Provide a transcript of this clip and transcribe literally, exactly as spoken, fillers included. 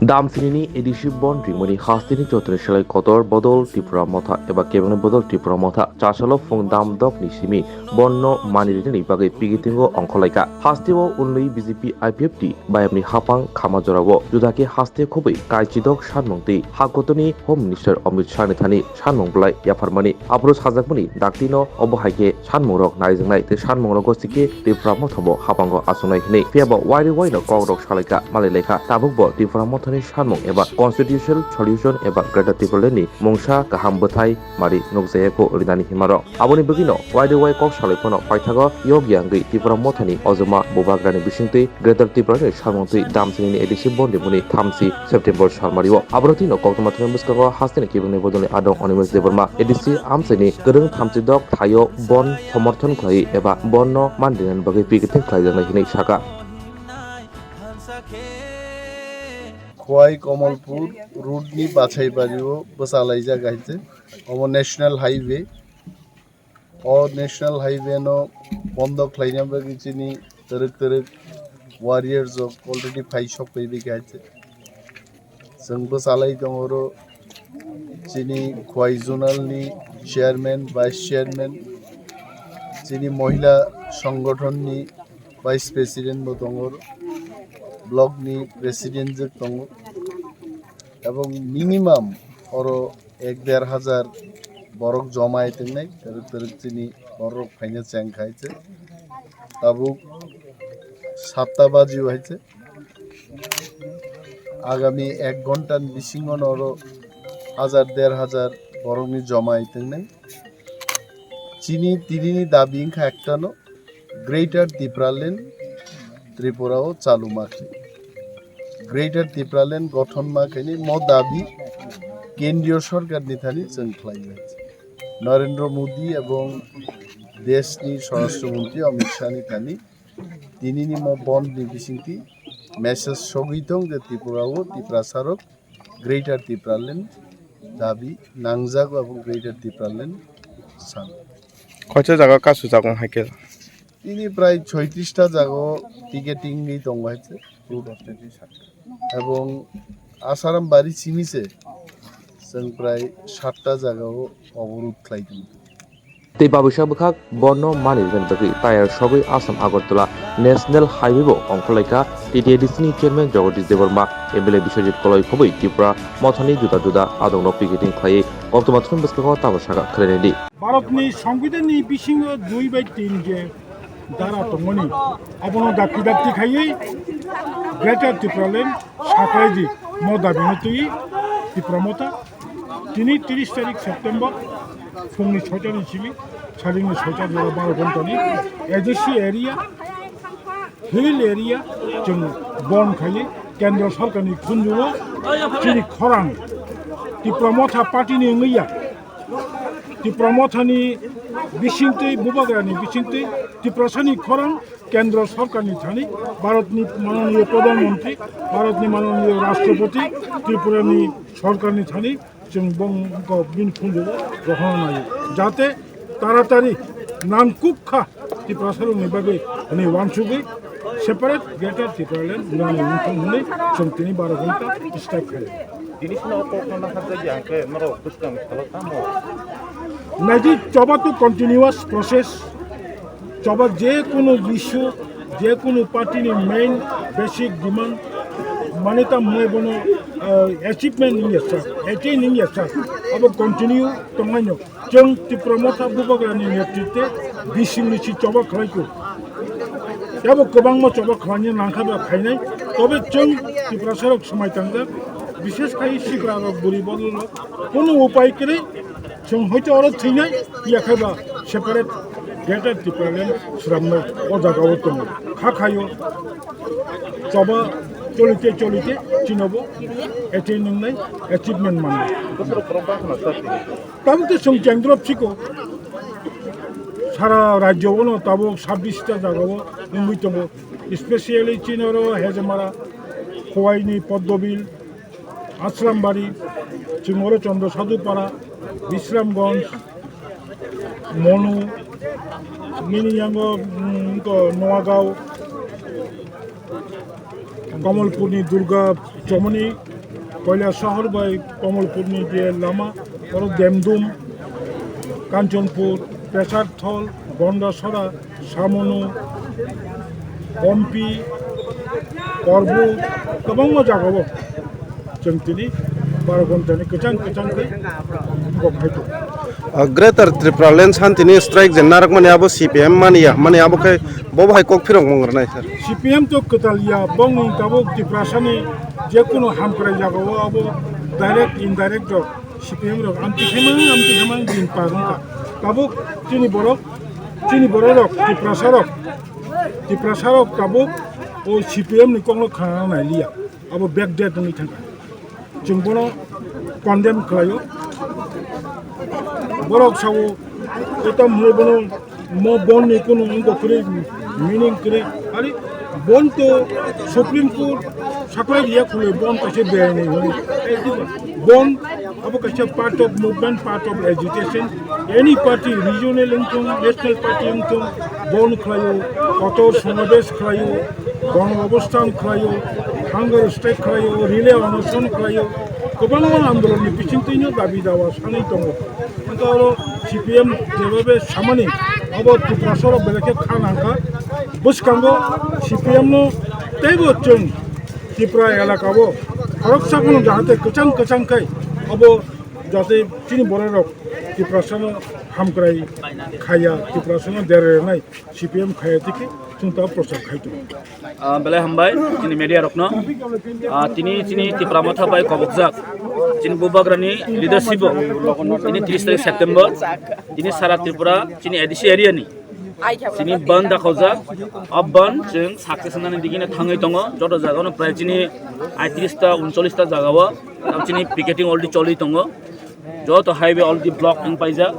Damsinini A D C bon rimani hasteni chotoni selai kotor bodol Tipra Motha eba kebengni bodol Tipra Motha chasalo phung dam dokni simi bonno mani rinani bagwi pigitingo ongkhorlaikha. Hasteo unlwi B J P I P F T bayamni hapang khama jorao juda khe haste khobwi kaichidok sanmung tei hakotoni Home Minister Amit Shah ni thani sanmung belai yapharmani. Aphuru sajakmani daktino obo hai khe sanmungrok naijaknai tei sanmungrogo sikhe Tipra Mothabo hapango achuknai hwnwi. Phiyaba wairwi waino kokrok salaikha, malailaikha. Tabukbo Tipra Mothani sanmung eba constitutional solution eba Greater Tipraland ni mungsa kaham bwthai mari nukjaya kho rinani himarok. Aboni bagwino wairwi wai kok salai phano paithago yokya wngwi Tipra Mothani ojoma bubagrani bisingtwi Greater Tipraland ni samung twi Damsinini A D C bon rimani thamsi September salmario. Aboni twi no koktwma thani bwskango hasteni kebengni bodolni adong Animesh Debbarma A D C amchaini kwrwng thamchi dok thaio bon somorthon khlai eba bonno man rinani bagwi pigiting khlaijaknai hwnwi saka. Khowai Kamalpur road ni Bachaibario bwchalaijak hai se. Omo National Highway. O National Highway no bondo khlaina bagwi chini twrwk twrwk warriors rok already phai sok phaibai kha hai se. Chwng bwchalai tongo oro chini Khowai Zonal ni chairman, vice chairman, chini mohila songgothon ni vice president bo tongo, block ni president jwk tongo, ebong minimum oro ek der hajar borok joma hai tongnai, twrwk twrwk chini borok phaina cheng khai se. Tabuk satta baji hai se. Agami ek ghonta ni bisingo no oro hajar der hajar borok ni joma hai tongnai. Chini tini ni dabi wngkha ekta no, Greater Tipraland Tripura o chalu ma khe. Greater Tipraland gothon ma khe ni mo dabi kendriyo sorkar ni thani chwng khlai bai. Narendra Modi ebong desh ni Swarashtra Mantri Amit Shah ni thani tini ni mo bond ni bisingtwi message sogwi tong je Tripura o Tiprasa rok Greater Tipraland dabi nangjago abo Greater Tipraland san. Koicha jaga kasu jago hai khe? Tini prai soitrista jago ticketing ni tongo hai se. Ebong Asaram bari simi se chwng prai satta jaga o oborud khlai tongo. Tei babisa bwkhak bono mani rwgani bagwi tayar sogwi Assam Agartala National Highway bo ongkhorlaikha T T A D C ni chairman Jagadish Debbarma, M L A Biswajit Koloi khobwi Tripura mothani juda juda adongrok picketing khlaiwi koktwma thumni bwskango tamo saka khwlainai di. Bharatni Songbidanni bisingo dui bai tin je dara tongmani, abono dakti dakti khaiwi Greater Tipraland saklaidi mo dabino twi Tipra Motha. Tini tris tarik September, phungni soitani simi, salingni soita jora baro ghontani A D C area, hill area, chwng bon khaiwi Kendra Sorkarni khunjugo chini khorang Tipra Motha party ni wngwi ya. Tipra Mothani bisingtwi, Bubagrani bisingtwi, Tiprasani khorang Kendra Sorkarni thani, Bharatni mananiyo Pradhan Mantri, Bharatni mananiyo Rashtrapati, Tripurani Sorkarni thani, chwng bongkok bini phunjugo rohorna naio. Jate taratari nangkukha Tiprasarokni bagwi hwnwi uansugwi separate Greater Tipraland rwnani wngthang hwnwi chwng tini baro ghonta strike khaio. Tini sino o kokno naharjak ya hwnkhe norok bwskang salo tamo? Naidi choba to continuous process. Choba je kunu issue, je kunu party ni main basic demand mane ta mwe bono, eh, achievement ni yasa, attain ni yasa, abo continue tongnaino. Chwng Tipra Motha Bubagrani netritwe bisingni si choba khlaikho. Tebo kwbangma choba khlaina nangkha ba khainai. Tobe chwng Tiprasarok swmai tangjak, bishesh khai sikrarok, buri bodolrok, kono upai kwrwi chwng hoito oro thwinai, yakhe ba separate Greater Tipraland swnamnai o jagao tongo. Kha khaio choba cholite cholite chinobo attain wngnai, achievement mannai. Tabuk to chwng kendro phiko, sara rajyo bono tabuk sabbish ta jagao wngwi tongo, especially chini oro Hejamara, Khowaini Poddobil, Asrambari, chwng oro Chandra Sadhupara, Bisramganj, Monu, nini yango, mm, ko Noagao, Kamalpurni Durga Chomoni, Koilasahar bai Kamalpurni je lama, oro Demdum, Kanchanpur, Pesarthol, Gondasora, Samonu, Pompi, Korbu, kwbangma jagao chwng tini baro ghontani kwchang kwchang khe kok hai tongo. Ah, Greater Tripura Land Santini strike je narwkmani abo C P M mani ya, mani abo khe bo bo hai kok phirok mung rwnai sir. C P M to kwtal ya, bongni tabuk Tiprasani jekunu hamkrai jagao abo direct indirect rok C P M rok amtwi khaimang amtwi khaimang din par wngkha. Tabuk chini borok, chini borok rok, Tiprasa rok, Tiprasa rok tabuk o C P M ni kokno khna nai liya. Abo backdate wngwi thangkha. Chwng bono condemn khlaio. Borok sao, eta mwnwi bono mo bon ni kunu wngkha kwrwi, meaning kwrwi. Ari bon to Supreme Court saklai riya khuloi bon kaisa beyani hwnwi. Bon abo kaisa part of movement, part of agitation. Any party, regional wngthung, national party wngthung, bon khlaio, kotor somabesh khlaio, gon obosthan khlaio, hunger strike khlaio, relay onoson khlaio, kwbangma andolonni bisingtwino dabi dawa sanwi tongo. Hwnkhe oro C P M jebebe samani abo Tiprasarok belai khe kha nangkha. Bwskango C P M no teibo chwng Tripura elakao khoroksa phano jahate kwchang kwchang khai abo jate chini bororok Tiprasano hamkrai khaya, Tiprasano dererwnai C P M khaya tiki chwng ta prochar khai tongo. Ah, belai hambai chini media rokno. Ah, tini chini Tipra Motha bai kobokjak chini bubagrani leadership o tini tris tarik September tini sara Tripura chini A D C area ni chini bandh dakhaujak. O bandh chwng success wngnani digino thangwi tongo. Joto jagano prai chini aitris ta uncholish ta jagao chini picketing already choli tongo. Joto highway already block wng paijak.